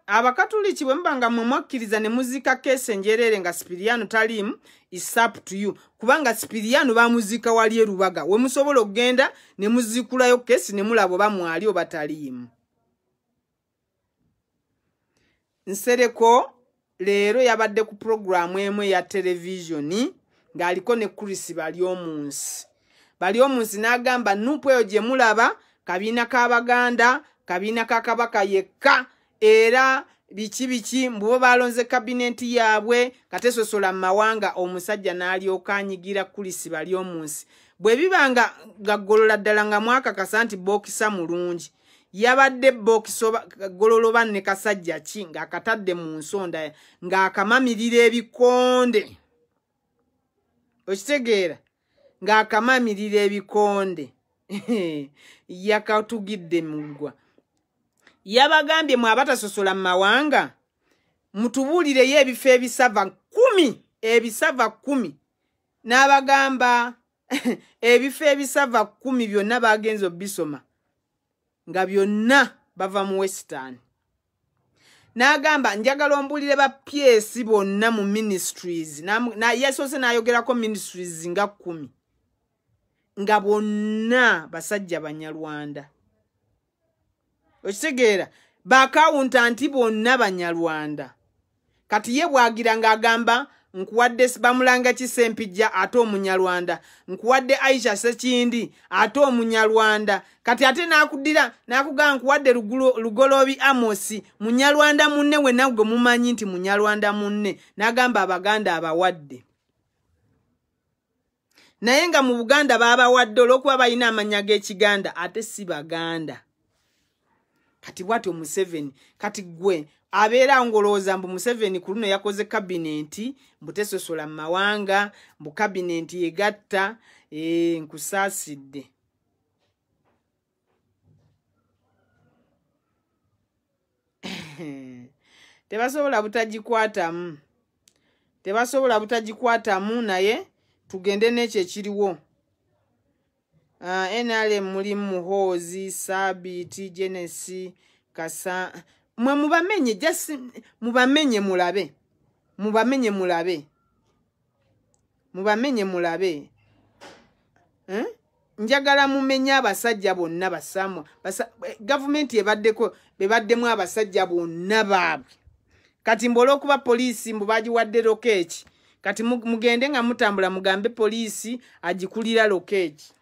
Abakatuliki bwe muba nga mmwe mwakkiriza ne muziika keesi enjereere nga Sipiriyano taliimu, it's up to you. Kubanga Sipiriyano bamuziika wali e Rubaga, we musobola okugenda ne muziikulayo keesi ne mulaba oba mwali oba taliimu. Nsereko leero yabadde ku puroguraamu emu eya televisioni ng'aliko ne Chris Baryomunsi. Baryomunsi n'agamba NUP eyo gye mulaba kabiina k'Abaganda, kabiina ka Kabaka yekka, era biki biki mbu bo balonze kabineti yaabwe katesosola mu mawanga. Omusajja n'alyoka anyigira Chris Baryomunsi. Bwe biba nga gaggolola ddala nga mwakakasa nti bookisa mulungi, yabadde bookisa gololoba ne kasajja ki ng'akatadde mu nsonda ng'akamamirira ebikonde. Okitegeera? Ng'akamamirira ebikonde. Yakatugidde muggwa. Yabagambye mwe abatasosola mu mawanga mutubuulireyo ebifo ebisava 10, ebisava 10. N'abagamba ebifo ebisava 10 byonna bagenze obisoma nga byonna bava mu Western. N'agamba njagala ombulire ba PS bonna mu ministries. Yasoose n'ayogerako ministries nga 10 nga bonna basajja Banyarwanda. Okitegeera? Bakawuntanti bonna Banyarwanda. Kati ye bwagira ng'agamba nkuwadde bamulanga Kisempijja ate Omunyarwanda, nkuwadde Aisha Sekindi ate Omunyarwanda. Kati ate n'akuddira n'akugamba nkuwadde Lugoloobi Amosi Munyarwanda munne, we nagwe mumanyi nti Munyarwanda munne. N'agamba Abaganda abawadde, naye nga mu Buganda baabawadde olw'okuba balina amannya g'Ekiganda ate si Baganda. Kati bw'atyo Museveni. Kati gwe abeera ng'olowooza mbu Museveni ku luno yakoze kabineti mbu tesosola mu mawanga, mbu kabineti yegatta. Nkusaasidde. Tebasobola butagikwatamu, tebasobola butagikwatamu, naye tugende n'ekyo ekiriwo. NRM mulimu Muhoozi, Sabiiti, Genesi, Kasa. Mwe mubamenye, just mubamenye mulabe. Mubamenye mulabe. Mubamenye mulabe. Njagala mumenye abasajja bonna basamwa. Gavumenti ebaddeko bebaddemu abasajja bonna baabwe. Kati mbu olw'okuba poliisi mbu bagiwadde Lokech. Kati mugende nga mutambula mugambe poliisi agikulira Lokech.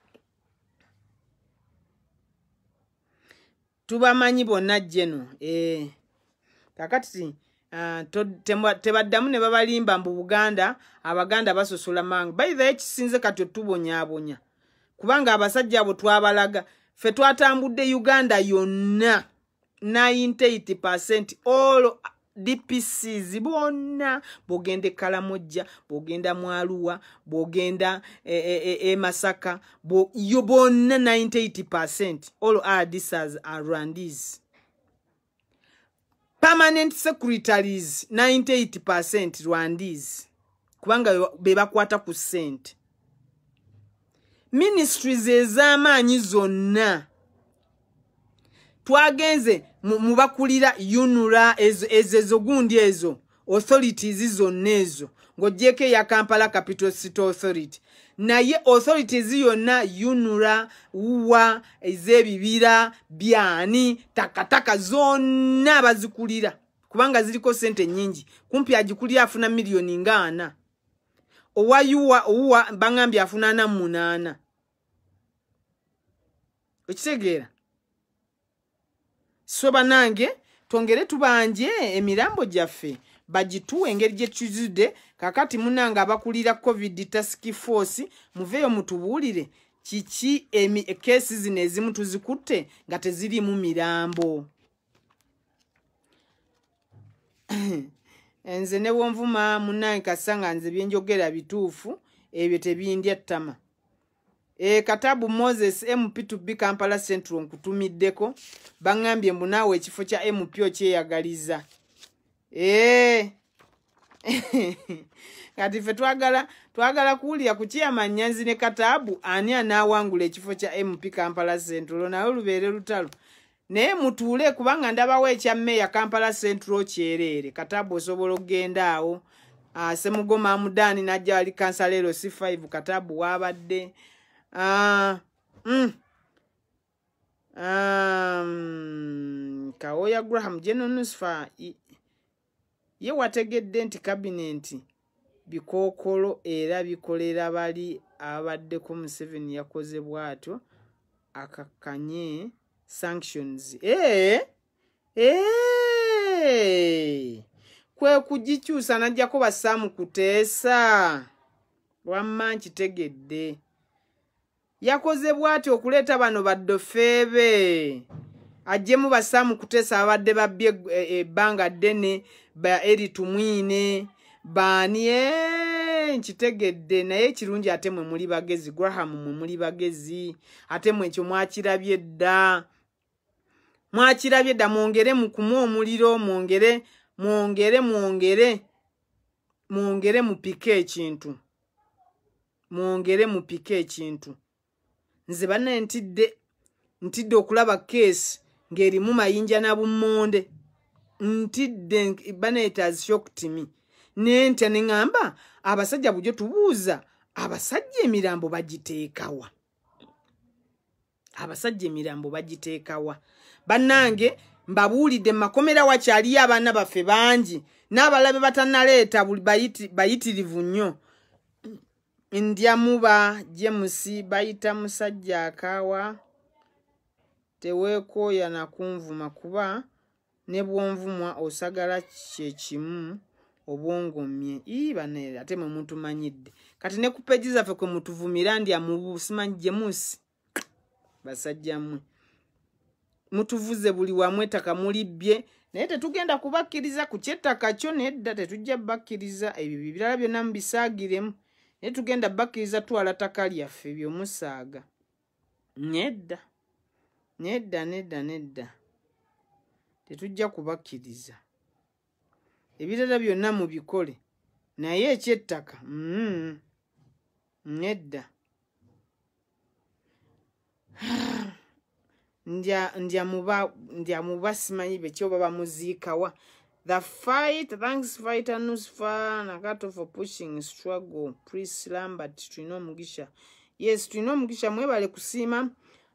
Tubamanyi bonna jeno. Kakati tebaddamu ne babalimba mbu Buganda, Abaganda basosola mangu. By the way, kisinze kati otubonyaabonya, kubanga abasajja abo twabalaga. Ffe twatambudde Uganda yonna, 98% all DPCs bonna. Bw'ogenda e Kalamojja, bw'ogenda mu Arua, bw'ogenda e Masaka, yo bonna 98% all RDCs are Rwandese. Permanent secretaries 98% Rwandese, kubanga be bakwata ku ssente. Ministries ez'amaanyi zonna twagenze mu bakulira UNRA, ezo ezo gundi, ezo authorities zonna ezo, ng'oggyeko eya Kampala Capital City Authority, naye authorities yonna, UNRA, UWA, ez'ebibira byani, takataka zonna bazikulira, kubanga ziriko sente nnyingi. Kumpi agikulira afuna miliyoni nga 40. Owa UWA, UWA bangambye afuna 48. Okitegeera? So bannange, twongere tubanje emirambo gyaffe, bagituwe engeri gye tuzidde. Kakati munange, abakulira COVID task force, muveeyo mutubuulire kiki case zino ezimu tuzikutte nga tezirimu mirambo. Nze ne bwonvuma munnange, kasanga nze byenjogera bituufu, ebyo tebindya ttama. Katabu Moses, MP to be Kampala Central, nkutumiddeko. Baŋŋambye mbu naawe ekifo kya MP okyeyagaliza. Kati ffe twagala kuwulira ku Chairman Nyanzi ne Katabu, ani anaawangula ekifo kya MP Kampala Central? Naye lubeere lutalo, naye mutuule, kubanga ndabawo ekya mmeeya Kampala Central kyereere. Katabu osobola okugenda awo. Semugoma Amudaani najja ali kansala LC5, Katabu waabadde. Kawoya Graham, General Nusfa ye wategedde nti kabinenti bikookolo era bikolera bali abaddeko. Museveni yakoze bw'atyo akakkanye sanctions. Kwe kugikyusa n'ajjako Bassaamu Kuteesa. Wamma nkitegedde, yakoze bw'atyo okuleeta bano baddofeebe, ajjemu Bassaamu Kuteesa abadde babbye ebbanga ddene, ba Eri Tumwine, baani. Nkitegedde, naye ekirungi ate mwe muli bagezi. Graham, mwe muli bagezi, ate mwe ekyo mwakirabye dda, mwakirabye dda. Mwongere mukumu omuliro, mwongere, mwongere, mwongere, mwongere mupike ekintu, mwongere mupike ekintu. Nze bannaye ntidde, ntidde okulaba case ng'erimu mayinja na bummonde. Ntidde bannaye, it has shocked me. Nentya ne ŋŋamba abasajja bujo tubuuza abasajja emirambo bagiteekawa, abasajja emirambo bagiteekawa? Bannange, mbabuulidde, mu makomera wakyaliyo abaana baffe bangi n'abalabe batannaleeta buli bayitirivu nnyo. Ndyamuba James bayita musajja akaawa. Teweekooya nakunvuma, kuba ne bwonvumwa osagala kyekimu obwongomye. Ii bane, ate mwe mutumanyidde. Kati ne ku page zaffe kwe mutuvumira, ndya mubu simanyi James. Basajja mmwe mutuvuze buli wamu, ettaka mulibbye, naye tetugenda kubakkiriza ku kyettaka kyo. Nedda, tetujja bakkiriza. Ebyo birala byonna mubisaagiremu, naye tugenda bakkiriza twala ttaka lyaffe byomusaaga? Nedda, nedda, nedda, nedda, tetujja kubakkiriza. Ebirala byonna mubikole, naye ekyettaka, nedda. Ndya muba simanyi bekyoba bamuziikawa. The fight, thanks fighter Nusfa Nakato for pushing struggle. Prince Lambert, tulina omugisha. Yes, tulina omugisha, mwebale kusiima.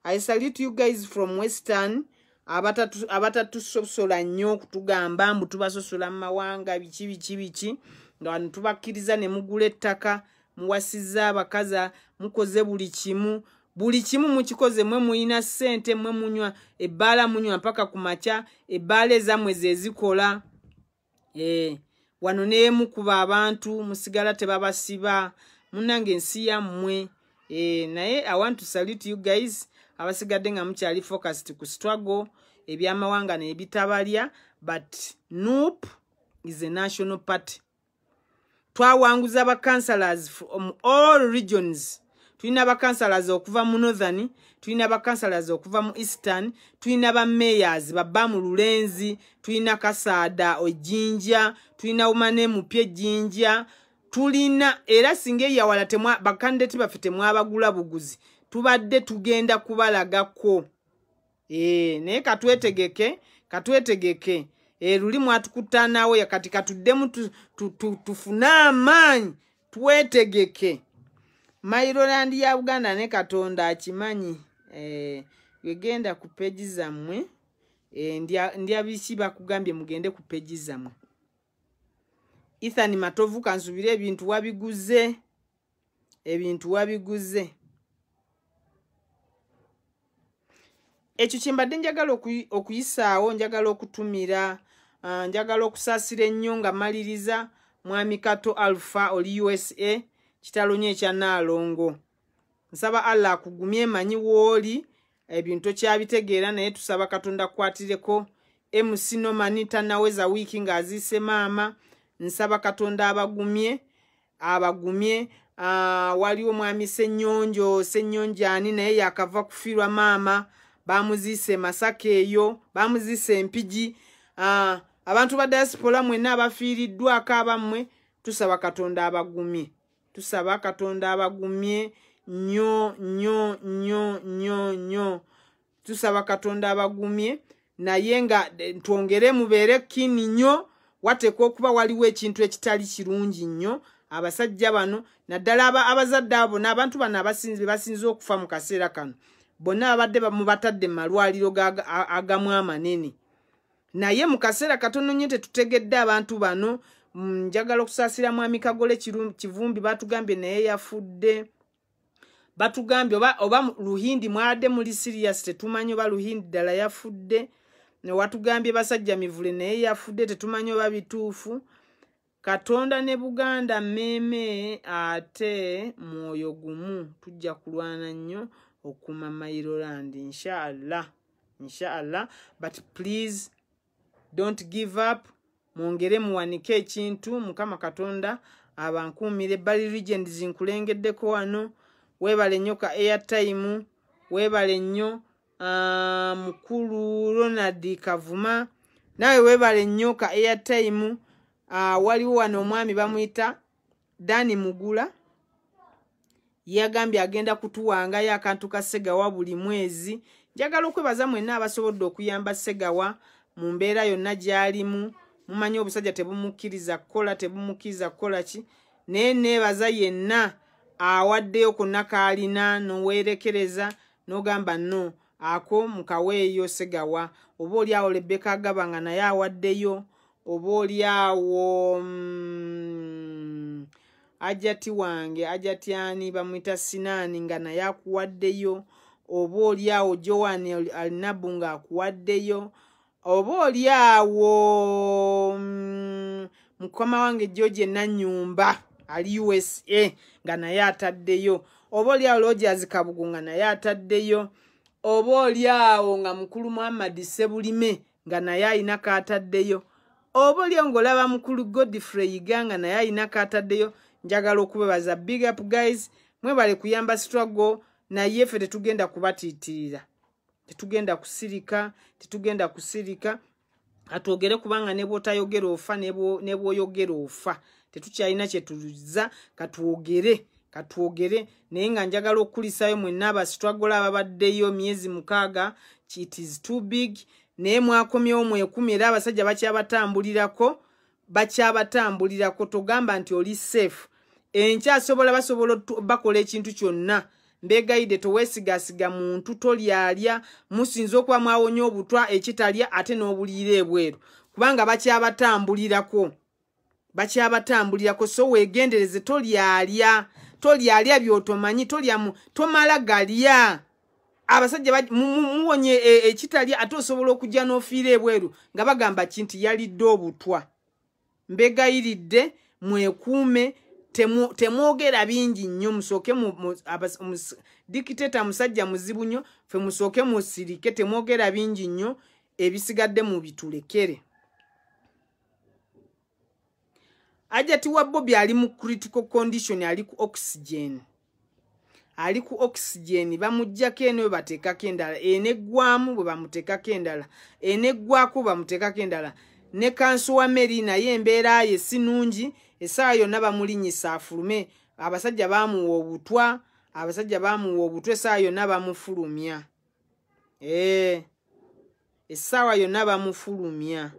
I salute you guys from Western, abatatusosola nnyo okutugamba mbu tubasosola mu mawanga, biki biki biki, nga wano tubakkiriza ne mugula ettaka, muwasizza abakazi, mukoze buli kimu. Buli kimu mukikoze mwe muyina ssente, mwe munywa ebbaala, munywa mpaka ku makya, ebbaala ezammwe ze zikola. Wano neemukuba abantu musigala tebabasiba. Munnange ensi yammwe. Naye I want to salute you guys abasigadde nga mukyali focused ku struggle, ebyamawanga nebitabalya, but NUP is a national party. Twawanguza ba councillors from all regions. Tulina ba councillors okuva mu Northern, tulina ba councillors okuva mu Eastern, tulina ba mayors baba mu Lulenzi, tulina Kasaada Ojinja, tulina Umane Mupye Jinja, tulina era singa eyawala temwa bakandidate baffe temwabagula buguzi, tubadde tugenda kubalagako. Naye katwetegeke, katwetegeke. Luli mwatukutanawo yakati katuddemu tufune amaanyi twetegeke. Mayiroland ya Buganda ne Katonda akimanyi. Wegenda ku peji zammwe, ndya biki bakugambye mugende ku peji zammwe. Ethan Matovu kansubire ebintu wabiguze, ebintu wabiguze. Ekyo kyembadde njagala okuyisaawo, njagala okutumira, njagala okusaasira ennyo nga maliriza Mwami Kato Alpha oli USA, kitalo nnyo ekya Nnaalongo. Nsaba Allah akugumye, manyi w'oli ebintu tokyabitegeera, naye tusaba Katonda akukwatireko. MC Nomani tannaweza wiiki ng'aziise maama, nsaba Katonda abagumye, abagumye. Waliwo Mwami Ssennyonjo, Ssennyonjo ani naye yakava kufiirwa maama, bamuziise Masaka eyo, bamuziise Empigi. Abantu ba diaspora mwenna abafiiriddwako abammwe, tusaba Katonda abagumye, tusaba Katonda abagumye nnyo nnyo nnyo nnyo nnyo, tusaba Katonda abagumye. Naye nga twongere mubeere kini nnyo, wateekwa okuba waliwo ekintu ekitali kirungi nnyo. Abasajja bano naddala abazadde abo n'abantu bano abasinze basinze okufa mu kaseera kano, bonna abadde mubatadde mu malwaliro agamu amanene, naye mu kaseera katono nnyo tetutegedde abantu bano. Njagala okusaasira Mwami Kagole Kivumbi, batugambye naye yafudde, batugambye oba Luhindi mwadde muli serious, tetumanyi oba Luhindi ddala yafudde. Ne watugambye Basajja Mivule naye yafudde, tetumanyi oba bituufu. Katonda ne Buganda mmeeme ate mwoyo gumu, tujja kulwana nnyo okuuma Mayiroland inshallah, inshallah. But please don't give up, mwongere muwanike ekintu. Mukama Katonda abankuumire. Bali Legends nkulengeddeko wano, weebale nnyo ka airtime, weebale nnyo. Mukulu Ronald Kavuma nawe weebale nnyo ka airtime. Waliwo wano omwami bamuyita Dani Mugula, yagambye agenda kutuwangayo akantu ka Ssegawa buli mwezi. Njagala okwebaza mwenna abasobodde okuyamba Ssegawa mu mbeera yonna gy'alimu. Mumanyi obusajja tebumukkiriza kukola, tebumukkiriza kukola ki, naye neebaza yenna awaddeyo konna k'alina n'oweerekereza n'ogamba no ako mukaweeyo Ssegawa. Oba oli awo Rebecca Agaba nga naye awaddeyo, oba oli awo ajati wange ajati ani bamuyita Sinaani nga naye akuwaddeyo, oba oli awo Joan Alinabu nga akuwaddeyo, oba oli awo mukama wange George Nanyumba ali USA nga naye ataddeyo, oba oli awo Rogers Kabugu nga naye ataddeyo, oba oli awo nga mukulu Muhammad Sebulime nga naye alina k'ataddeyo, oba oli awo ng'olaba mukulu Godfrey Yiga nga naye alina k'ataddeyo. Njagala okubebaza, big up guys, mwebale kuyamba struggle, naye ffe tetugenda kubatiitirira, tetugenda kusirika, tetugenda kusirika. Katwogere kubanga ne bw'otayogera ofa, ne bw'oyogera ofa, tetukyalina kye tuza. Katwogere, katwogere. Naye nga njagala okukulisaayo mwenna abastruggle ababaddeyo myezi 6, it is too big, naye mwakomyewo mwekumi, era abasajja bakyabatambulirako, bakyabatambulirako. Togamba nti oli safe, enkya asobola basobola bakola ekintu kyonna. Mbegayidde toweesigasiga muntu, tolyalya, musinze okuba mwawonye obutwa ekitalya ate n'obuliira ebweru, kubanga bakyabatambulirako, bakyabatambulirako. So weegendereze, tolyalya, Tolyalya by'otomanyi, tolya tomala galya. Abasajja muwonye ekitalya ate osobola okujja n'ofiira ebweru nga bagamba ki nti yalidde obutwa. Mbegayiridde mwekuume, temwogera bingi nnyo, musooke dikiteta musajja muzibu nnyo, ffe musooke musirike, temwogera bingi nnyo, ebisigadde mubitulekere. Ajati wa Bobi ali mu critical condition, ali ku oxygen. Ali ku oxygen, bamuggyako eno bateekako endala, eneggwamu bwe bamuteekako endala, eneggwako bamuteekako endala. Ne kanso wa Mary naye embeera ye si nnungi, essaawa yonna bamulinnyisa afulume. Abasajja baamuwa obutwa, abasajja baamuwa obutwa, essaawa yonna bamufulumya. Essaawa yonna bamufulumya.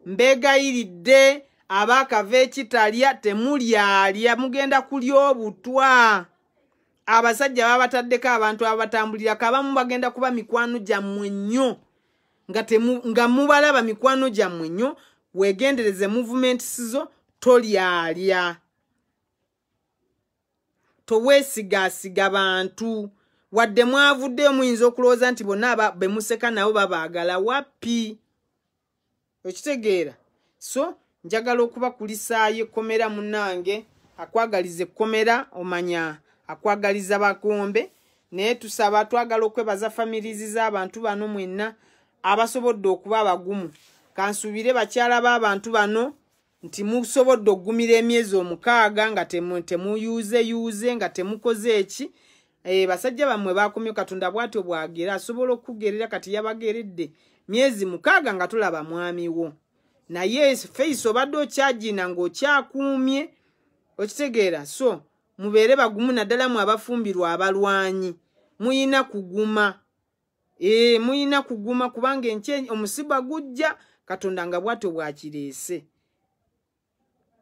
Mbeegayiridde abaakava ekitalya temulyalya, mugenda kulya obutwa. Abasajja babataddeko abantu abatambulirako, abamu bagenda kuba mikwano gyammwe nnyo, nga mubalaba mikwano gyammwe nnyo. Weegendereze movements zo, tolyalya, toweesigaasiga bantu. Wadde mwavuddeyo muyinza okulowooza nti bonna be museka nabo babaagala, wapi? Okitegeera? So njagala okubakulisaayo ekkomera munnange, akwagaliza ekkomera, omanya akwagaliza bakombe. Naye tusaba, twagala okwebaza families z'abantu bano mwenna abasobodde okuba abagumu. Kansuubire bakyala b'abantu bano nti musobodde okugumira emyezi 6 nga temuyuuzeyuuze, nga temukoze eki. Basajja bammwe bakomye, Katonda bw'atyo bw'agera, asobola okukugerera. Kati yabageredde myezi 6 nga tulaba mwami wo, naye face obadde okyagina ng'okyakuumye, okitegeera? So mubeere bagumu, naddala mu abafumbirwa abalwanyi, muyina kuguma. Muyina kuguma kubanga enkye omusiba gujja, Katonda nga bw'atyo bw'akireese,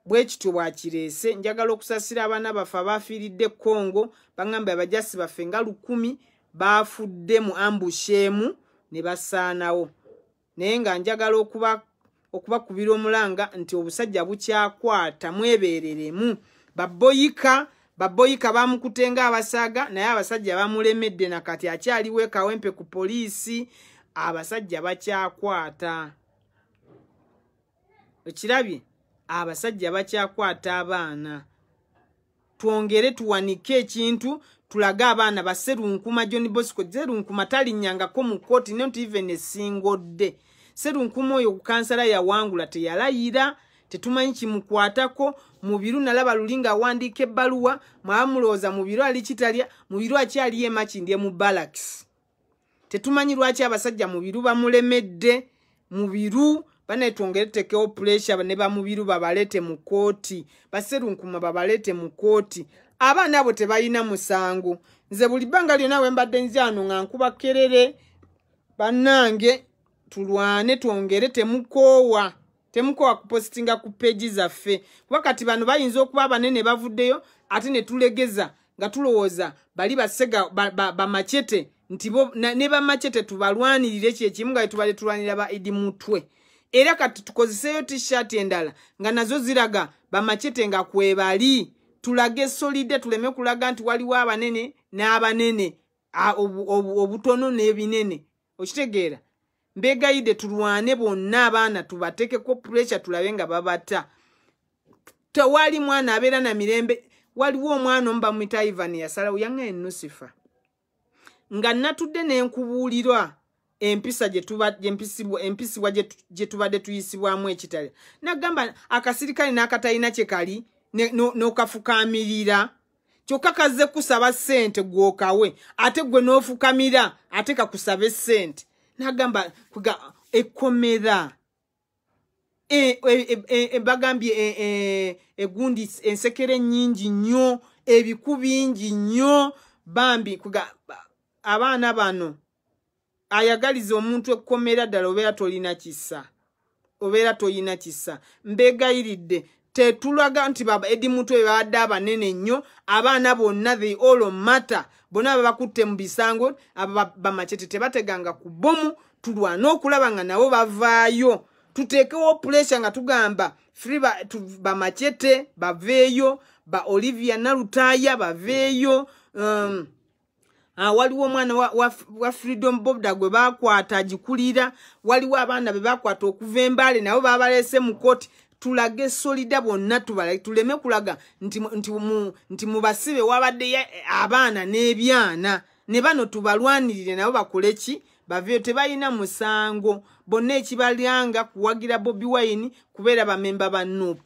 bwe kityo bw'akireese. Njagala okusasira abaana baffe abafiiridde Congo. Baŋŋambye abajasi baffe nga 1000 baafudde mu ambush emu ne basaanawo. Naye nga njagala okubakubira omulanga nti obusajja bukyakwata, mwebeereremu. Baboyika bamukutenga abasaaga, naye abasajja bamulemedde na kati akyaliwo e Kawempe ku poliisi. Abasajja bakyakwata, okirabye? Abasajja bakyakwata abaana. Twongere tuwanike ekintu, tulage abaana ba Sserunkuma. John Bosco Sserunkuma talinnyangako mu kkooti, not even a single day. Sserunkuma oyo kansala yawangula, teyalayira, tetumanyi kimukwatako. Mubiru nalaba luli ng'awandiika ebbaluwa, mwaba mulowooza Mubiru ali kitalya, Mubiru akyaliyo e Makindye mu barracks. Tetumanyi lwaki abasajja Mubiru bamulemedde. Mubiru bane twongere tuteekewo pressure ne bamubiru babaleete mu kkooti, Basserunkuma babaleete mu kkooti. Abaana abo tebalina musango. Nze buli bbanga lyonna we mbadde nzano nga nkuba kerere, bannange tulwane, twongere, temukoowa, temukoowa kupositinga ku peegi zaffe, kuba kati bano bayinza okuba abanene bavuddeyo ate ne tulegeza nga tulowooza bali basega bamachete nti bo ne bamachete tubalwanirire kyekimu nga tubale tulwanira ba Idi Mutwe. Era kati tukozeseeyo t-shirt endala nga nazo ziraga bamachete nga kwebali, tulage solide, tuleme kulaga nti waliwo abanene n'abanene, obutono n'ebinene, okitegeera? Mbegayidde tulwane bonna abaana, tubateekeko pressure, tulabe nga babata. Tewali mwana abeera na mirembe. Waliwo omwana omu bamuyita Ivan, yasalawo yaŋŋaye Nusifa, nga natudde ne nkubuulirwa empisa empisibwa gye tubadde tuyisibwamu ekitale. Nagamba akasirikale n'akatalina kye kali n'okafukaamirira, kyokka kazze kusaba ssente gw'okawe, ate gwe n'ofukamira ate kakusabe ssente. Nagamba ekkomera bagambye egundi ensekere nnyingi nnyo, ebiku bingi nnyo. Bambi abaana bano ayagaliza omuntu ekkomera ddala, obeera tolina kisa, obeera tolina kisa. Mbeegayiridde tetulaga nti baba Edi Mutwe babadde abanene nnyo, abaana bonna they all matter, bonna babakutte mu bisango. Abo bamachete tebateganga ku bomu, tulwane okulaba nga nabo bavaayo, tuteekewo pressure nga tugamba free bamachete baveeyo. Ba Olivia Nalutaya baveeyo. Waliwo omwana wa Freedom Bobda gwe bakwata agikulira. Waliwo abaana be bakwata okuva Embaale, nabo babalese mu kooti. Tulage solida bonna, tuleme kulaga nti mubasibe wabadde abaana n'ebyana. Ne bano tubalwanirire nabo bakole ki, baveeyo. Tebalina musango bonna, ekibalyanga kuwagira Bobi Wine, kubeera bamemba ba NUP.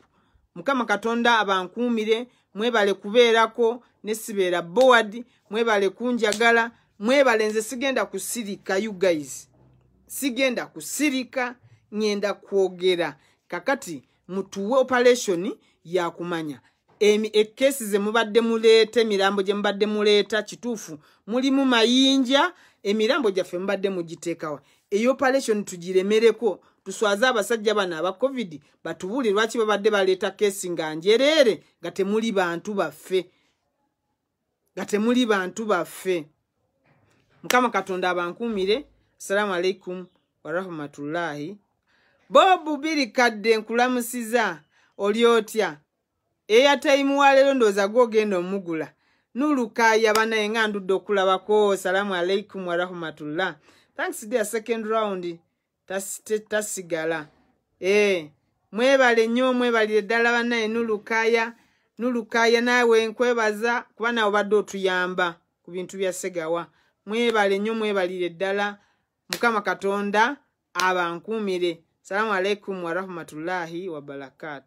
Mukama Katonda abankuumire. Mwebale kubeerako ne sibeera bored. Mwebale kunjagala, mwebale. Nze sigenda kusirika, you guys, sigenda kusirika, ŋŋenda kwogera. Kakati mutuwe operation yakumanya ekesi ze mubadde muleeta, emirambo gye mubadde muleeta. Kituufu mulimu mayinja? Emirambo gyaffe mubadde mugiteekawa? Eyo operation tugiremereko, tuswaze abasajja bano aba COVID, batubuulire lwaki babadde baleeta kesi nga njereere, nga temuli bantu baffe, nga temuli bantu baffe. Mukama Katonda abankuumire. Assalamu alaikum warahmatullahi. Bobu biri kadde, nkulamusiza. Oli otya? Airtime wa leero ndowooza gwogenda omugula. Nulukaya banaye, nga ndudde okulabako. Salamu alaikum warahmatullah. Thanks dear. Second round tasigala. Mwebale nnyo, mwebalire ddala banaye. Nulukaya, Nulukaya, naawe nkwebaza kuba naawe obadde otuyamba ku bintu bya Segawa. Mwebale nnyo, mwebalire ddala. Mukama Katonda abankuumire. Salamu alaikum warahmatullahi wabarakatu.